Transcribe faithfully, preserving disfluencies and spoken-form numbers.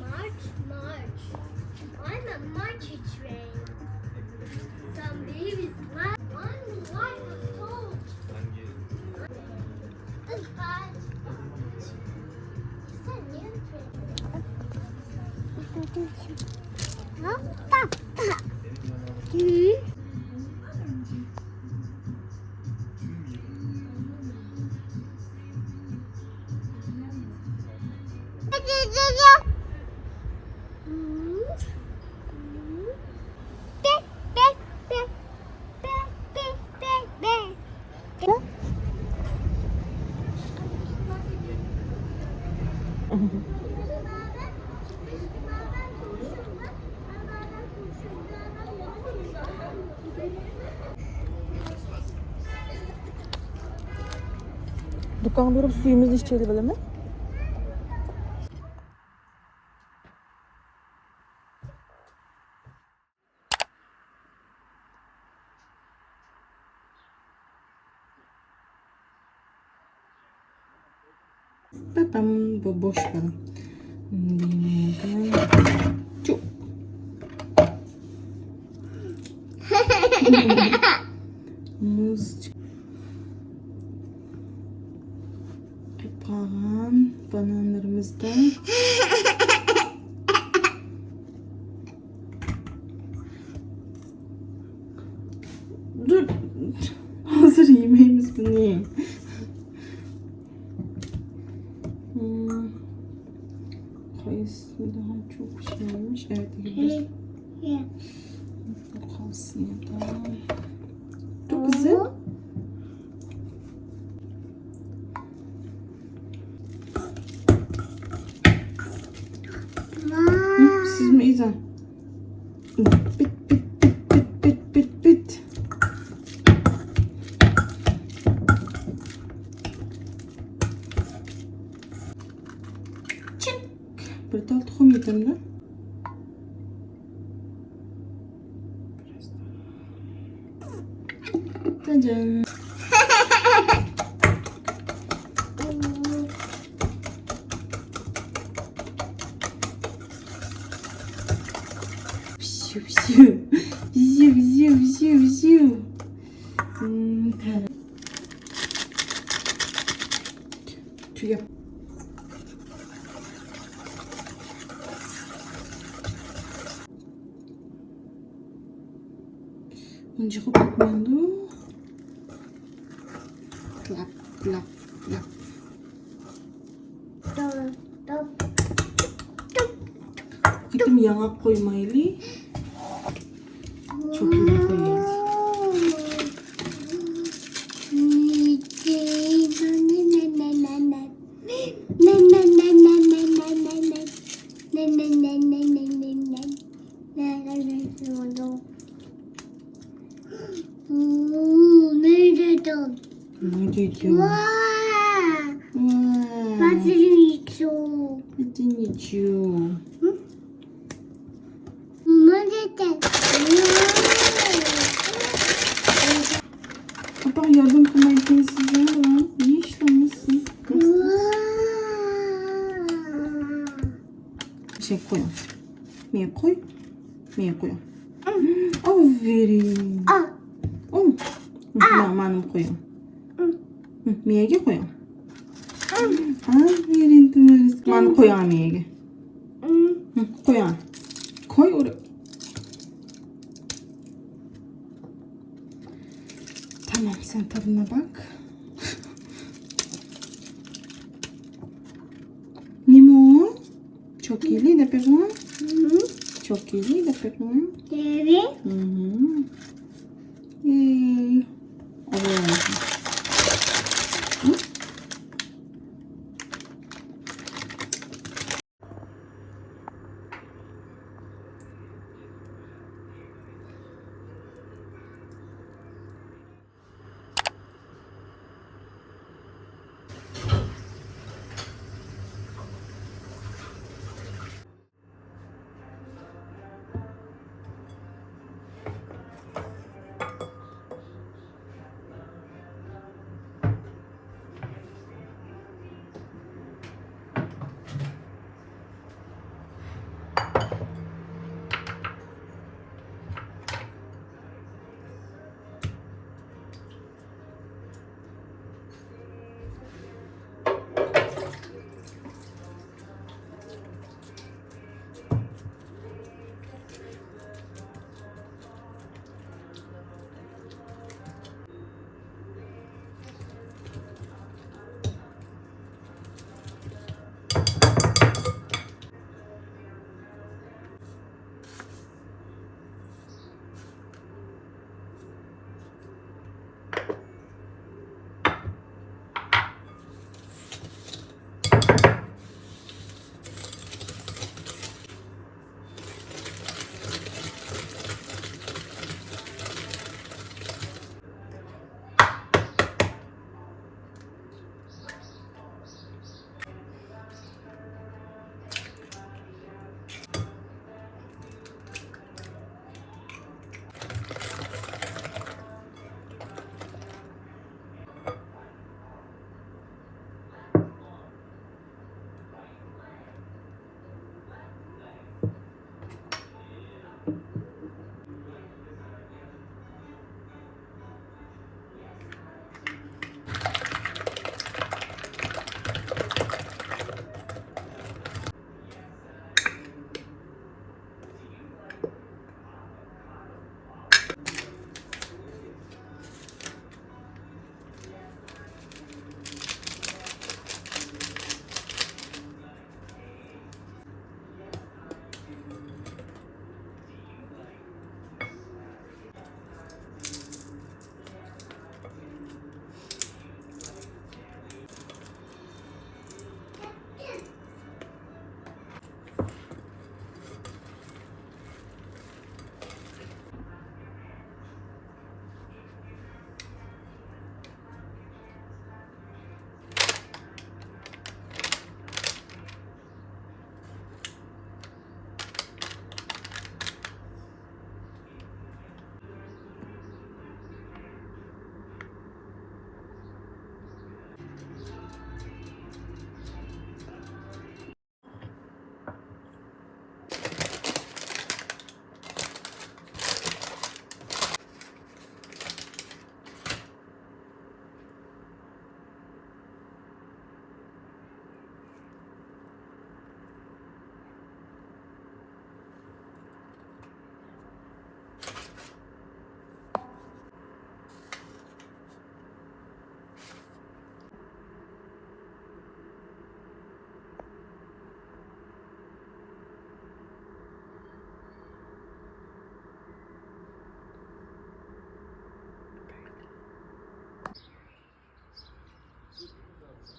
March, March. I'm a March train. Some babies laugh. One life of hope. Goodbye. It's a new train. Papa. دۇكانغا بېرىپ سۈيىمىزنى ئىچەيلى بولىمۇ؟ پاپام، بۇ بوش بال. چۇ. مۇز. قېلىپ قالغان بانانلىرىمىزدا. دۇر. ھازىر يېمەيمىز بۇنى. مم. قايسىدا چوق پىشمايمىش، ئەتىگە بىر قالسۇن يا دا. دۇر قىزىم. ھە، سىزمۇ ئېزىڭ. پىت، پىت، پىت. چىك. بىر تال تۇخۇم يېتەمدۇ؟ جاجان. پىشۇ، پىشۇ. پىشۇ، پىشۇ، پىشۇ، پىشۇ. مم، تە-، تۈگەپ. ئۇنچىقى پۈتمەمدۇ؟ لاپ، لاپ، لاپ. قېتىم ياڭاق قويمايلى. چوكىنى قويايلى. Молодец. Молодец. Ва! Ва! Подвинь. Подвинь. Молодец. Апа, ярдәм кылмайсың сизгә, не эшләмисең? Ва! Şey koyun. Миңа куй. Миңа куй. Аферин. А. О. А. Мына, маны куй. М. М, Миге куй. М. Аферин, тумарис. Маны куй, Миге. М. М, куй. Куй, ур. Tamam, sen tadına bak. Limon. Çok iyi, de pekman. Hı hı. Çok iyi, de pekman. Hı hı.